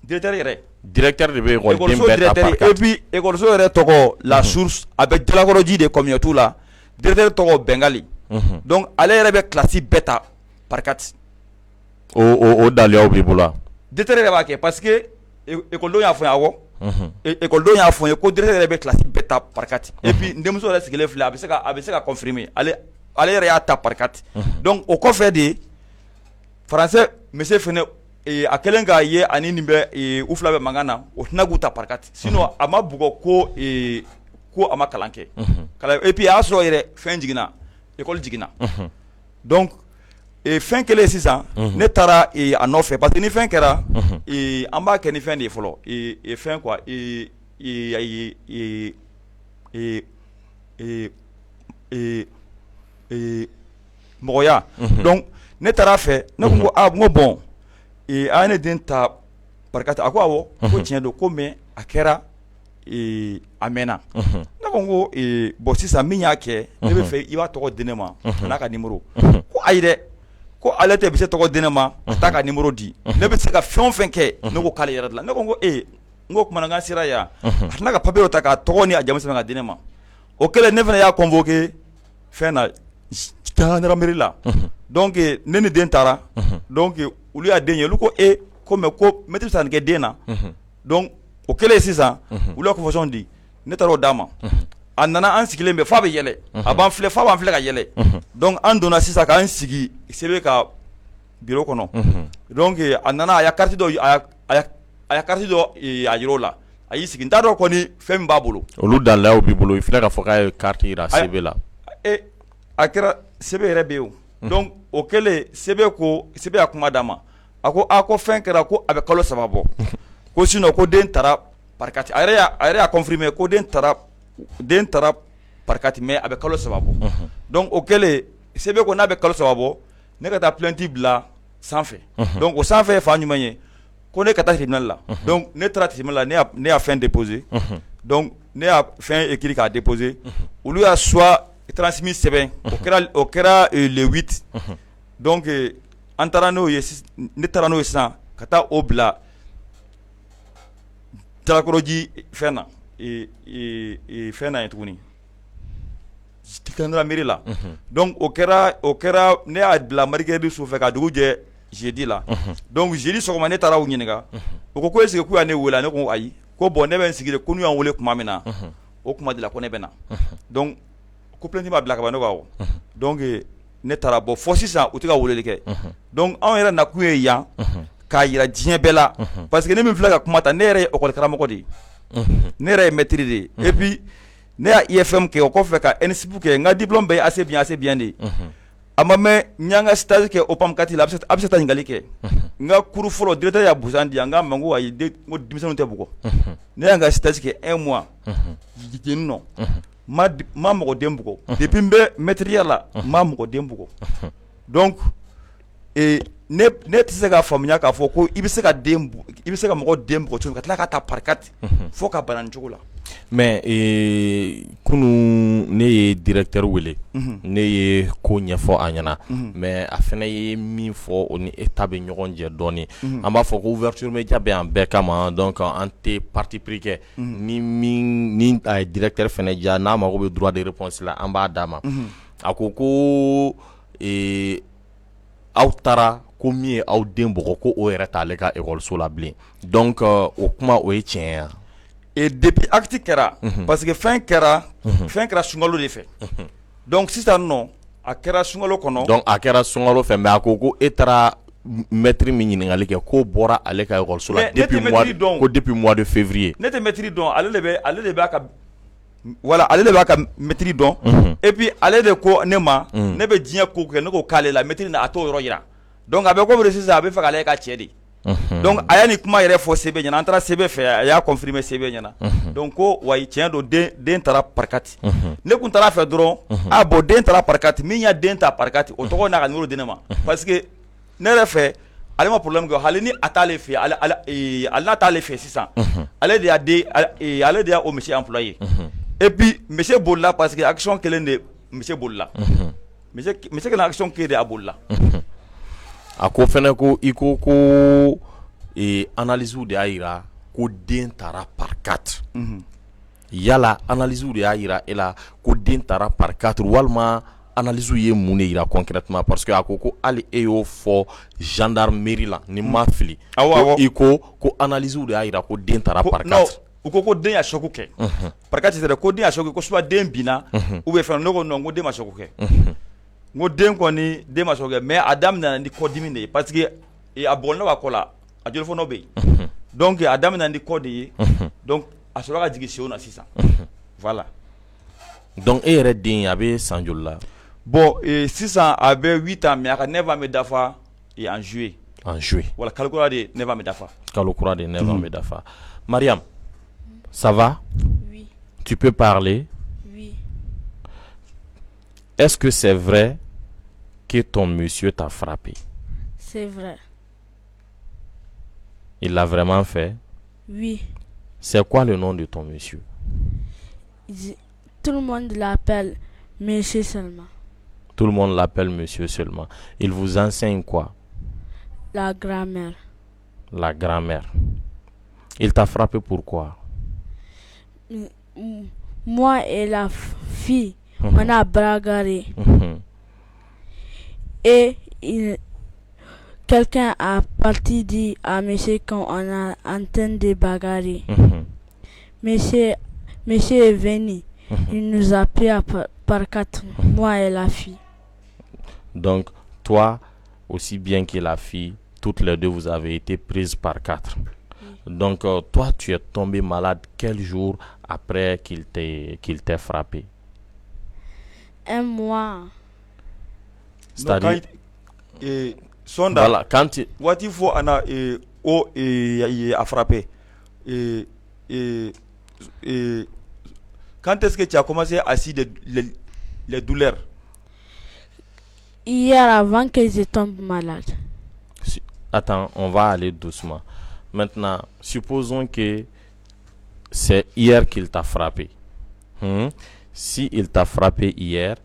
Directeur yɛrɛ. Directeur de bɛ ekɔliden bɛɛ ta par quatre. Et puis ekɔliso yɛrɛ tɔgɔ La Source, a bɛ Jalakɔrɔji de, Kɔmiɲɛtu la. Directeur tɔgɔ Bɛngali. Donc ale yɛrɛ bɛ classe bɛɛ ta par quatre. O daliyaw b'i bolo wa? Directeur yɛrɛ b'a kɛ parce que ekɔlidenw y'a fɔ n ye, awɔ. Ekɔlidenw y'a fɔ n ye ko directeur yɛrɛ bɛ classe bɛɛ ta par quatre. Et puis n denmuso yɛrɛ sigilen filɛ, a bɛ se ka confirmer, ale yɛrɛ y'a ta par quatre. Donc o kɔfɛ de, français monsieur fɛnɛ, a kɛlen k'a ye ani nin bɛ, u fila bɛ mankan na, o tɛna k'u ta par quatre. Sinon a ma bugɔ ko a ma kalan kɛ. Et puis a y'a sɔrɔ yɛrɛ fɛn jiginna, école jiginna. Donc fɛn kɛlen sisan, ne taara a nɔfɛ parce que ni fɛn kɛra, an b'a kɛ ni fɛn de ye fɔlɔ, fɛn quoi, mɔgɔya. Donc ne taara a fɛ, ne ko aa, n ko bon, a ye ne den ta par quatre. A ko awɔ, ko tiɲɛ don, ko mais a kɛra, a mɛnna. Ne ko n ko bon, sisan min y'a kɛ, ne bɛ fɛ i b'a tɔgɔ di ne ma, a n'a ka numéro. Ko ayi dɛ, ko ale tɛ bɛ se tɔgɔ di ne ma, a t'a ka numéro di, ne bɛ se ka fɛn o fɛn kɛ. Ne ko k'ale yɛrɛ de la. Ne ko n ko ee, n ko kumana n sera yan, a tɛna ka papier dɔ ta k'a tɔgɔ ni a jamu sɛbɛn ka di ne ma. O kɛlen, ne fana y'a convoqué fɛn na, gendarmerie la. Donc ne ni den taara. Donc olu y'a den ye, olu ko e ko mais ko maître bɛ se ka nin kɛ den na. Donc o kɛlen sisan, olu y'a convocation di, ne taara o d'a ma. A nana, an sigilen bɛ f'a bɛ yɛlɛ, a b'an filɛ f'a b'an filɛ ka yɛlɛ. Donc an donna sisan k'an sigi CB ka bureau kɔnɔ. Donc a nana, a ya carte dɔ, a ya carte dɔ a yira o la, a y'i sigi. N t'a dɔn kɔni fɛn min b'a bolo. Olu daliyaw b'i bolo, i filɛ k'a fɔ k'a ye carte yira CB la. E, a kɛra, CB yɛrɛ bɛ yen o. Donc o kɛlen, CB ko, CB y'a kuma d'a ma, a ko a ko fɛn kɛra, ko a bɛ kalo 3 bɔ, ko sinon ko den taara par quatre. A yɛrɛ y'a confirmer ko den taara par quatre, mais a bɛ kalo 3 bɔ. Donc o kɛlen, CB ko n'a bɛ kalo 3 bɔ, ne ka taa plainte bila sanfɛ. Donc o sanfɛ ye fan jumɛn ye? Ko ne ka taa tribunal la. Donc ne taara tribunal la, ne y'a fɛn déposer. Donc ne y'a fɛn écrit k'a déposer, olu y'a soit transmis sɛbɛn. O kɛra le 8. Donc an taara n'o ye, ne taara n'o ye sisan ka taa o bila Jalakɔrɔji fɛn na, fɛn na yen tuguni, gendarmerie la. Donc o kɛra, ne y'a bila mercredi sufɛ ka dugu jɛ jeudi la. Donc jeudi sɔgɔma, ne taara u ɲininka, o ko est ce que k'u y'a ne wele? Ne ko ayi. Ko bon, ne bɛ n sigi de, ko n'u y'an wele tuma min na, o kuma de la ko ne bɛ na. Donc ko plainte b'a bila ka ban. Ne ko awɔ. Donc ne taara bɔ fo sisan, u tɛ ka weleli kɛ. Donc anw yɛrɛ nakun ye yan k'a jira diɲɛ bɛɛ la, parce que ne min filɛ ka kuma ta, ne yɛrɛ ye école karamɔgɔ de ye, ne yɛrɛ ye maître de ye. Et puis ne y'a IFM kɛ, o kɔfɛ ka ENSUP kɛ. N ka diplôme bɛɛ ye assez bien, assez bien de ye. A ma mɛn, n y'an ka stage kɛ OPAM 4 la. A bɛ se ka taa ɲininkali kɛ. N ka cours fɔlɔ, directeur y'a busan di yan, n k'a ma n ko ayi, n ko denmisɛnninw tɛ bugɔ. Ne y'an ka stage kɛ un mois yen nɔ, ma mɔgɔ den bugɔ. Depuis n bɛ maître la, n ma mɔgɔ den bugɔ. Donc ne tɛ se k'a faamuya k'a fɔ ko i bɛ se ka mɔgɔ den bugɔ cogo ka tila ka taa par quatre fo ka bana nin cogo la. Mais kunun ne ye directeur wele, ne ye ko ɲɛfɔ a ɲɛna, mais a fana ye min fɔ, o ni e ta bɛ ɲɔgɔn jɛ dɔɔnin. An b'a fɔ ko ouverture média bɛ yan bɛɛ kama, donc an tɛ parti pris kɛ. Ni min ni a ye directeur fana diya, n'a mago bɛ droit de réponse la, an b'a d'a ma. A ko ko aw taara ko min ye aw den bugɔ, ko o yɛrɛ t'ale ka ekɔliso la bilen. Donc o kuma, o ye tiɲɛ ye wa? Et depuis acte kɛra, parce que fɛn kɛra sunkalo de fɛ. Donc sisan nɔ, a kɛra sunkalo kɔnɔ. Donc a kɛra sunkalo fɛ, mais a ko ko e taara maître min ɲininkali kɛ, k'o bɔra ale ka ekɔliso la depuis mois de février. Ne tɛ maître dɔn, ale de b'a ka, voilà, ale de b'a ka maître dɔn. Et puis ale de ko ne ma, ne bɛ diɲɛ ko kɛ, ne ko k'ale la maître a t'o yɔrɔ yira. Donc a bɛ komi sisan a bɛ fɛ k'ale ka cɛ de. Donc a y'a nin kuma yɛrɛ fɔ CB ɲɛna, an taara CB fɛ, a y'a confirmer CB ɲɛna. Donc ko wayi, tiɲɛ don, den taara par quatre. Ne kun taara fɛ dɔrɔn, ah bon, den taara par quatre, min y'a den ta par quatre, o tɔgɔ n'a ka numéro di ne ma, parce que ne yɛrɛ fɛ, ale ma problème kɛ. Hali ni a t'ale fɛ, ale n'a t'ale fɛ sisan, ale de y'a den, ale de y'a o monsieur employé. Et puis monsieur bolila parce que action kelen de, monsieur bolila, monsieur kɛlen action kɛ de, a bolila. A ko fɛnɛ ko i ko ko analyse de y'a jira ko den taara par 4. Yala analyse de y'a jira e la ko den taara par 4 walima analyse ye mun de jira concrètement? Parce que a ko ko hali e y'o fɔ gendarmerie la, ni ma fili. Awɔ. I ko ko analyse de y'a jira ko den taara par 4. Non, u ko ko den y'a choc kɛ. Par 4 c'est ko den y'a choc, ko soit den binna ou bien fɛn. Ne ko non, n ko den ma choc kɛ. N ko den kɔni, den ma choc kɛ, mais a daminɛna ni kɔdimi de ye, parce que a bugɔlen b'a kɔ la, a jolifɔnɔ bɛ yen. Donc a daminɛna ni kɔ de ye. Donc a sɔrɔ ka jigin senw na sisan. Voilà. Donc e yɛrɛ den, a bɛ san joli la? Bon, sisan a bɛ 8 ans, mais a ka 9 ans bɛ dafa en juillet. En juillet. Voilà, kalo kura de 9 ans bɛ dafa. Kalo kura de 9 ans bɛ dafa. Mariam, ça va? Oui. Tu peux parler? Oui. Est-ce que c'est vrai que ton monsieur t'a frappé? C'est vrai. Il l'a vraiment fait? Oui. C'est quoi le nom de ton monsieur? Tout le monde l'appelle monsieur seulement. Tout le monde l'appelle monsieur seulement. Il vous enseigne quoi? La grammaire. La grammaire. Il t'a frappé pourquoi? Moi et la fille, on a bagarré. Et quelqu'un a parti dire à monsieur qu'on a en train de bagarrer. Monsieur est venu. Il nous a pris par quatre, moi et la fille. Donc, toi, aussi bien que la fille, toutes les deux, vous avez été prises par quatre. Donc, toi, tu es tombé malade quel jour après qu'il t'ait frappé? Un mois. C'est-à-dire, Sonda, voilà, quand tu waati fo ana o a frappé. Et quand est-ce que tu as commencé à subir les douleurs? Hier, avant que je tombe malade. Attends, on va aller doucement. Maintenant, supposons que c'est hier qu'il t'a frappé. Si il t'a frappé hier,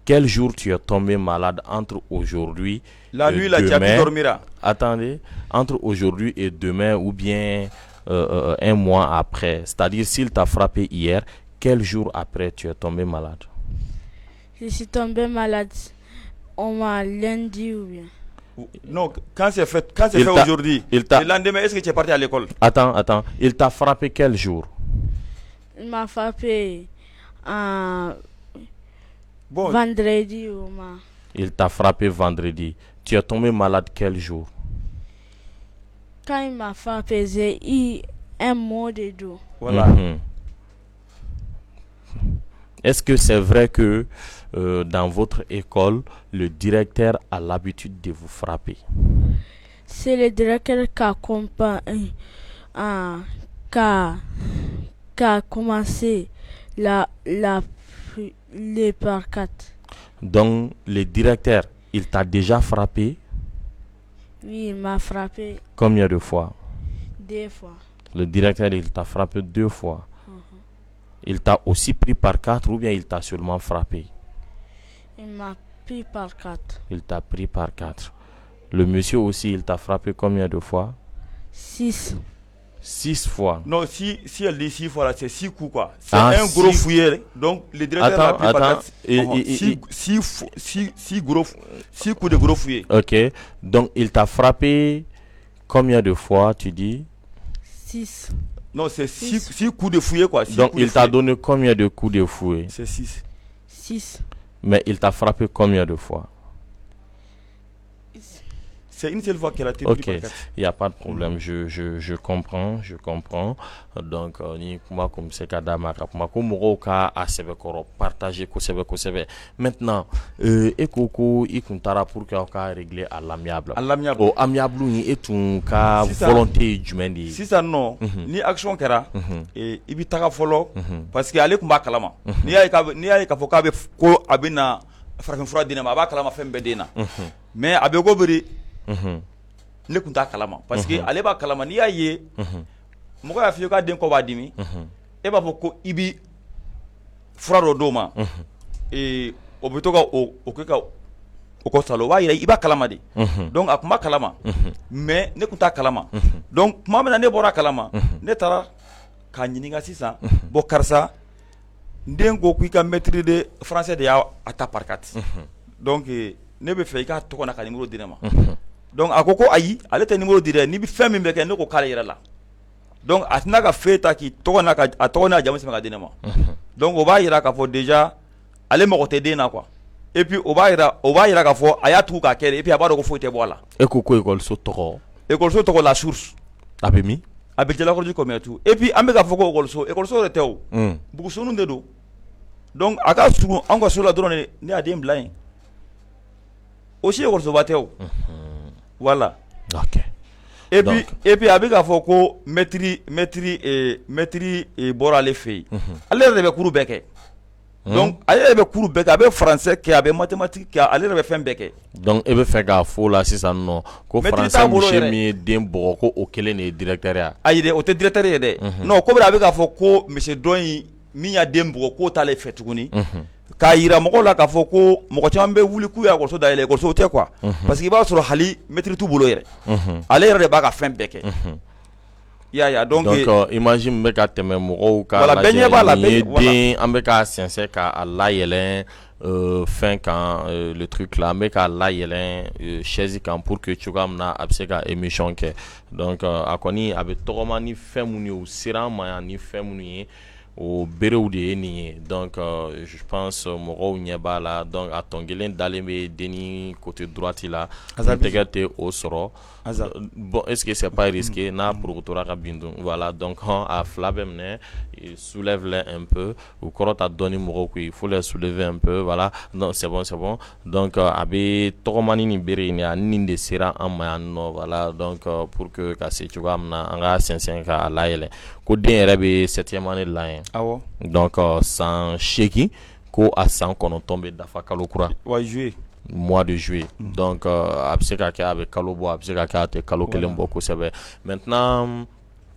quel jour tu es tombé malade entre aujourd'hui La et nuit là, tu as pu demain? dormir? Attendez, entre aujourd'hui et demain ou bien un mois après. C'est-à-dire, s'il t'a frappé hier, quel jour après tu es tombé malade? Je suis tombé malade au moins lundi ou bien. Non, quand c'est fait, quand c'est Il fait aujourd'hui, le lendemain, est-ce que tu es parti à l'école? Attends, attends. Il t'a frappé quel jour? Il m'a frappé en Bon, vendredi au moins. Il t'a frappé vendredi. Tu es tombé malade quel jour? Quand il m'a frappé, j'ai eu un mal de dos. Voilà. Est-ce que c'est vrai que dans votre école, le directeur a l'habitude de vous frapper? C'est le directeur qui a commencé les par quatre. Donc, le directeur, il t'a déjà frappé? Oui, il m'a frappé. Combien de fois? Deux fois. Le directeur, il t'a frappé deux fois. Il t'a aussi pris par quatre ou bien il t'a seulement frappé? Il m'a pris par quatre. Il t'a pris par quatre. Le monsieur aussi, il t'a frappé combien de fois? Six. Six fois. Non, si, si elle dit six fois, là, c'est six coups, quoi. C'est Ah, un gros six. fouet. Donc, le directeur Attends, l'a pris par attends. quatre. Oh, six, six, six, six, gros, six coups de gros fouet. Ok. Donc, il t'a frappé combien de fois, tu dis? Six. Non, c'est six, six coups de fouet, quoi. Six Donc, coups de il t'a fouet. donné combien de coups de fouet? C'est six. Six. Mais il t'a frappé combien de fois? C'est une seule fois qu'elle a été Ok, prise par quatre. Il n'y a pas de problème, je comprends, je comprends. Donc, ni kuma kun bɛ se ka d'a ma ka kuma ko mɔgɔw ka a sɛbɛkɔrɔ partager kosɛbɛ kosɛbɛ. Maintenant, e ko ko i kun taara pour que aw ka régler à l'amiable. À l'amiable. O amiable in, e tun ka volonté ye jumɛn de ye? Sisan nɔ, ni action kɛra, i bɛ taga fɔlɔ, parce que ale tun b'a kalama. N'i y'a ye k'a fɔ k'a bɛ ko a bɛ na farafin fura di ne ma, a b'a kalama fɛn bɛɛ den na. Mais a bɛ ko biri, ne tun t'a kalama, parce que ale b'a kalama. N'i y'a ye mɔgɔ y'a f'i ye k'a den kɔ b'a dimi, e b'a fɔ ko i bi fura dɔ d'o ma, o bɛ to ka o kɛ ka o ko o b'a jira i b'a kalama de. Donc a tun b'a kalama, mais ne tun t'a kalama. Donc tuma min na ne bɔra a kalama, ne taara k'a ɲininka sisan: bon, karisa, n den ko k'i ka maître de français de y'a ta par quatre, donc ne bɛ fɛ i k'a tɔgɔ n'a ka numéro di ne ma. Donc a ko ko ayi, ale tɛ numéro di dɛ, n'i bɛ fɛn min bɛ kɛ, ne ko k'ale yɛrɛ la. Donc a tɛna ka feuille ta k'i tɔgɔ n'a ka a tɔgɔ n'a jamu sɛbɛn ka di ne ma. Donc o b'a jira k'a fɔ déjà ale mago tɛ den na quoi. Et puis o b'a jira k'a fɔ a y'a tugu k'a kɛ de, et puis a b'a dɔn ko foyi tɛ bɔ a la. E ko ko ekɔliso tɔgɔ? Ekɔliso tɔgɔ La Source. A bɛ min? A bɛ Jalakɔrɔji Kɔmɛtu. Et puis an bɛ k'a fɔ ko ekɔliso, ekɔliso yɛrɛ tɛ o, bugusoniw de don. Donc a ka surun anw ka so la dɔrɔn de, ne y'a den bila yen. O si ekɔlisoba tɛ o, voilà. Et puis a bɛ k'a fɔ ko maître bɔra ale fɛ yen. Ale yɛrɛ de bɛ cours bɛɛ kɛ. Donc ale yɛrɛ bɛ cours bɛɛ kɛ, a bɛ français kɛ, a bɛ mathématique kɛ, ale yɛrɛ bɛ fɛn bɛɛ kɛ. Donc e bɛ fɛ k'a fɔ o la sisan nɔ ko français monsieur min ye den bugɔ, ko o kelen de ye directeur ye? Ayi dɛ, o tɛ directeur ye dɛ. Non, komi a bɛ k'a fɔ ko monsieur dɔ in min y'a den bugɔ, k'o t'ale fɛ tuguni. K'a jira mɔgɔw la k'a fɔ ko mɔgɔ caman bɛ wuli k'u y'a ekɔliso dayɛlɛ, ekɔliso tɛ quoi. Parce que i b'a sɔrɔ hali maître t'u bolo yɛrɛ. Ale yɛrɛ de b'a ka fɛn bɛɛ kɛ. I y'a ye? Donc donc image min bɛ ka tɛmɛ mɔgɔw ka Voilà, bɛɛ ɲɛ b'a la. Nin ye den an bɛ k'a sɛnsɛn k'a layɛlɛn fɛn kan, le truc là, an bɛ k'a layɛlɛn chaise kan pour que cogoya min na a bɛ se ka émission kɛ. Donc a kɔni a bɛ tɔgɔma ni fɛn minnu ye, u sera an ma yan ni fɛn minnu ye, o berew de ye nin ye. Donc je pense mɔgɔw ɲɛ b'a la. Donc a tɔn kelen dalen bɛ denni côté droite la, n tɛgɛ tɛ o sɔrɔ. Bon, est-ce que c'est pas risqué n'a porokotora ka bin dun? Voilà, donc a fila bɛ minɛ, soulève-les un peu, u kɔrɔta dɔɔni mɔgɔw kun, il faut les soulever un peu, voilà. Non, c'est bon, c'est bon. Donc a bɛ tɔgɔmani ni bere in de, ani nin de sera an ma yan nɔ. Voilà, donc pour que ka se cogoya min na an ka sɛnsɛn k'a layɛlɛn, ko den yɛrɛ bɛ septième année la yen. Awɔ. Donc san 8, ko a san 9 bɛ dafa kalo kura. Wa juillet. Mois de juillet. Donc a bɛ se ka kɛ a bɛ kalo bɔ, a bɛ se ka kɛ a tɛ kalo kelen bɔ kosɛbɛ. Maintenant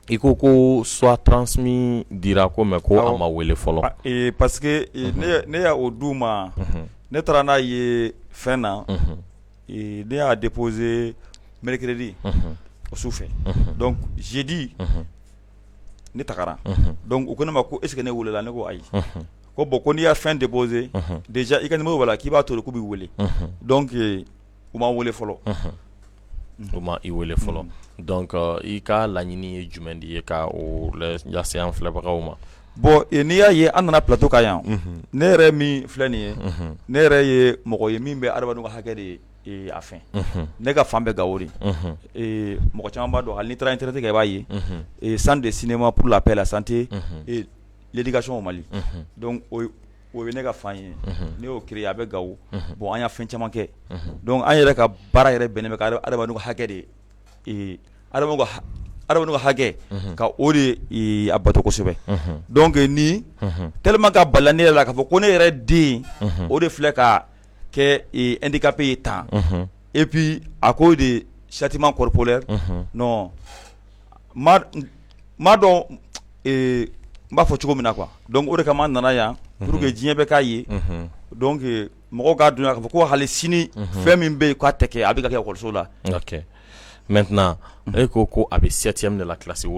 i ko ko soit transmis dira ko, mais ko a ma wele fɔlɔ. Parce que ne y'a o d'u ma, ne taara n'a ye fɛn na, ne y'a déposé mercredi o su fɛ. Donc jeudi ne tagara. Donc u ko ne ma ko est ce que ne welela? Ne ko ayi. Ko bon, ko n'i y'a fɛn déposé déjà, i ka numéro b'a la, k'i b'a to yen k'u b'i wele. Donc u ma wele fɔlɔ. U ma i wele fɔlɔ. Donc i ka laɲini ye jumɛn de ye ka o lase an filɛbagaw ma? Bon, n'i y'a ye an nana plateau kan yan, ne yɛrɛ min filɛ nin ye, ne yɛrɛ ye mɔgɔ ye min bɛ adamadenw ka hakɛ de ye a fɛn. Ne ka fan bɛɛ Gawo de. Mɔgɔ caman b'a dɔn, hali n'i taara internet kan i b'a ye, Centre de cinéma pour la paix, la santé et l'éducation au Mali. Donc o ye ne ka fan ye, ne y'o créé, a bɛ Gawo. Bon, an y'a fɛn caman kɛ. Donc an yɛrɛ ka baara yɛrɛ bɛnnen bɛ ka adamadenw ka hakɛ de, adamadenw ka hakɛ, ka o de a bato kosɛbɛ. Donc ni tellement ka bala ne yɛrɛ la k'a fɔ ko ne yɛrɛ den o de filɛ ka kɛ handicapé ye tan, et puis à cause de châtiment corporel. Non, m'a dɔn n b'a fɔ cogo min na quoi. Donc o de kama an nana yan pour que diɲɛ bɛɛ k'a ye. Donc mɔgɔw k'a dɔn k'a fɔ ko hali sini fɛn min bɛ yen k'a tɛ kɛ, a bɛ ka kɛ ekɔliso la. Ok, maintenant e ko ko a bɛ septième de la, classe 7,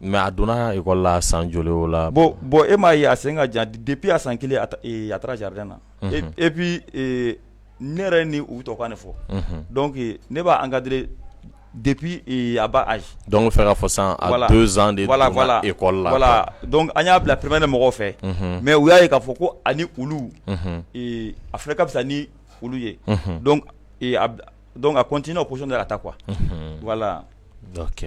mais a donna école la san joli o la? Bon, e m'a ye a sen ka jan. Depuis a san 1, a taara jardin na. Et puis ne yɛrɛ ni u bɛ tubabukan de fɔ, donc ne b'a encadrer depuis à bas âge. Donc fɛ k'a fɔ sisan a 2 ans de donna école la. Voilà, donc an y'a bila primaire mɔgɔw fɛ, mais u y'a ye k'a fɔ ko ani olu, a fana ka fisa ni olu ye. Donc a continué o position de la ka taa quoi, voilà. Ok,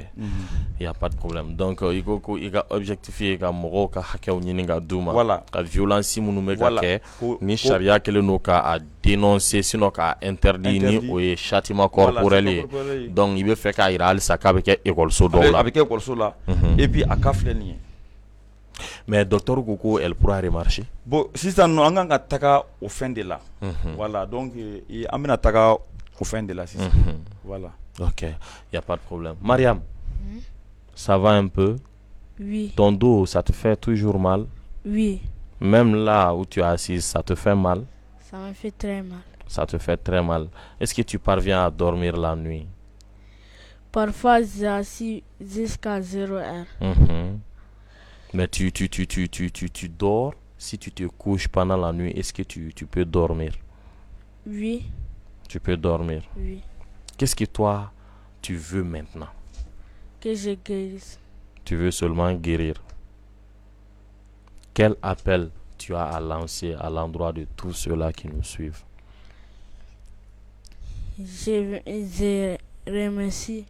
il y a pas de problème. Donc i ko ko i ka objectif ye ka mɔgɔw ka hakɛw ɲini ka d'u ma. Ka violence minnu bɛ ka kɛ, ni sariya kɛlen don k'a dénoncer, sinon k'a interdit, ni o ye châtiment corporel ye. Donc i bɛ fɛ k'a jira halisa k'a bɛ kɛ ekɔliso dɔw la. A bɛ kɛ ekɔliso la. Et puis a cas filɛ nin ye. Mais docteur ko ko elle pourra remarcher. Bon, sisan nɔ an kan ka taga o fɛn de la. Voilà, donc an bɛna taga o fɛn de la sisan. Voilà. Ok, il n'y a pas de problème. Mariam, ça va un peu? Oui. Ton dos, ça te fait toujours mal? Oui. Même là où tu es assise, ça te fait mal? Ça me fait très mal. Ça te fait très mal. Est-ce que tu parviens à dormir la nuit? Parfois, j'assiste jusqu'à 0 heure. Mais tu dors? Si tu te couches pendant la nuit, est-ce que tu peux dormir? Oui. Tu peux dormir? Oui. Qu'est-ce que toi, tu veux maintenant? Que je guérisse. Tu veux seulement guérir. Quel appel tu as à lancer à l'endroit de tous ceux-là qui nous suivent? Je remercie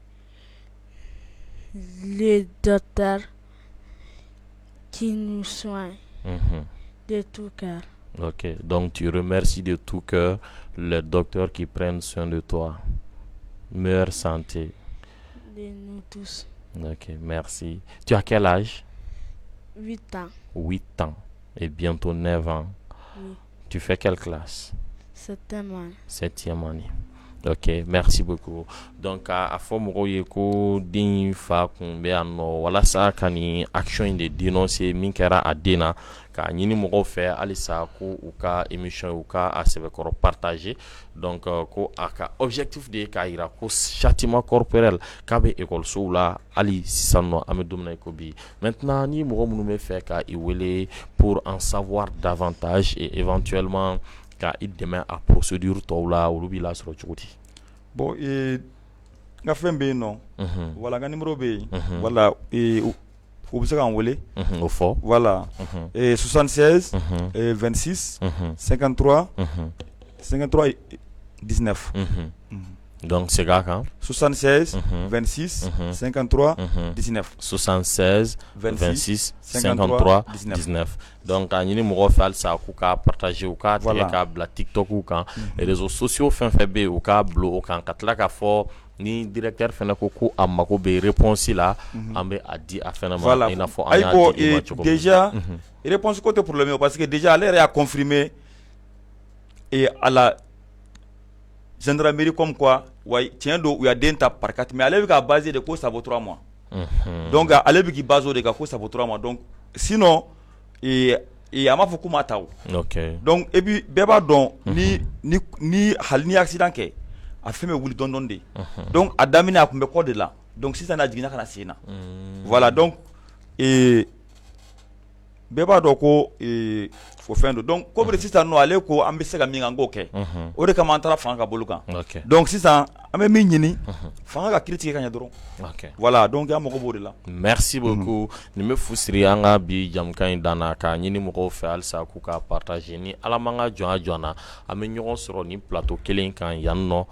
le docteur qui nous soigne de tout cœur. Ok, donc tu remercies de tout cœur les docteurs qui prennent soin de toi. Meilleure santé. De nous tous. Ok, merci. Tu as quel âge? 8 ans. 8 ans et bientôt 9 ans. Oui. Tu fais quelle classe? 7e année. 7e année. Ok, merci beaucoup. Donc a fɔ mɔgɔw ye ko den fa kun bɛ yan nɔ walasa ka nin action in de dénoncer min kɛra a den na, k'a ɲini mɔgɔw fɛ halisa ko u ka émission u ka a sɛbɛkɔrɔ partager. Donc ko a ka objectif de ye k'a yira ko châtiment corporel k'a bɛ ekɔlisow la hali sisan nɔ, an bɛ don min na i ko bi. Maintenant, ni mɔgɔ minnu bɛ fɛ ka i wele pour en savoir davantage et éventuellement ka i dɛmɛ a procédure tɔw la, olu b'i lasɔrɔ cogo di? Bon, n ka fɛn bɛ yen nɔ, voilà, n ka numéro bɛ yen, voilà, u bɛ se k'an wele. O fɔ. Voilà, 76 26 53 53 19. Donc segin a kan. 76 26 53 19. 76 26 53 19. Donc k'a ɲini mɔgɔw fɛ halisa k'u ka partager, u k'a tigɛ k'a bila TikTok kan, réseaux sociaux fɛn fɛn bɛ yen, u k'a bila o kan, ka tila k'a fɔ ni directeur fɛnɛ ko ko a mago bɛ réponse la, an bɛ a di a fɛnɛ ma, i n'a fɔ an y'a di i ma cogo min. Déjà réponse ko tɛ problème ye, parce que déjà ale yɛrɛ y'a confirmé et à la gendarmerie comme quoi wa tiɲɛ don, u y'a den ta par 4, mais ale bɛ k'a basé de ko ça vaut 3 mois. Donc ale bɛ k'i basé o de kan ko ça vaut 3 mois. Donc sinon a m'a fɔ k'u ma ta o. Donc et puis bɛɛ b'a dɔn ni hali ni accident kɛ, a fɛn bɛ wuli dɔɔni dɔɔni de. Donc a daminɛ a tun bɛ kɔ de la, donc sisan a jiginna ka na sen na. Voilà, donc bɛɛ b'a dɔn ko o fɛn don. Donc komi sisan nɔ ale ko an bɛ se ka min kɛ, an k'o kɛ, o de kama an taara fanga ka bolo kan. Donc sisan an bɛ min ɲini, fanga ka kiiri tigɛ ka ɲɛ dɔrɔn. Voilà, donc an mago b'o de la. Merci beaucoup. Nin bɛ fu siri an ka bi jamukan in dan na, k'a ɲini mɔgɔw fɛ halisa k'u ka partager. Ni Ala m'an ka jɔnya jɔ an na, an bɛ ɲɔgɔn sɔrɔ nin plateau kelen kan yan nɔ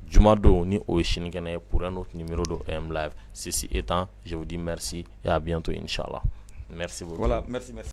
jumadon, ni o ye sinikɛnɛ ye, pour un autre numéro de OM Live. Ceci étant, je vous dis merci et à bientôt inchallah. Merci beaucoup. Voilà, merci, merci.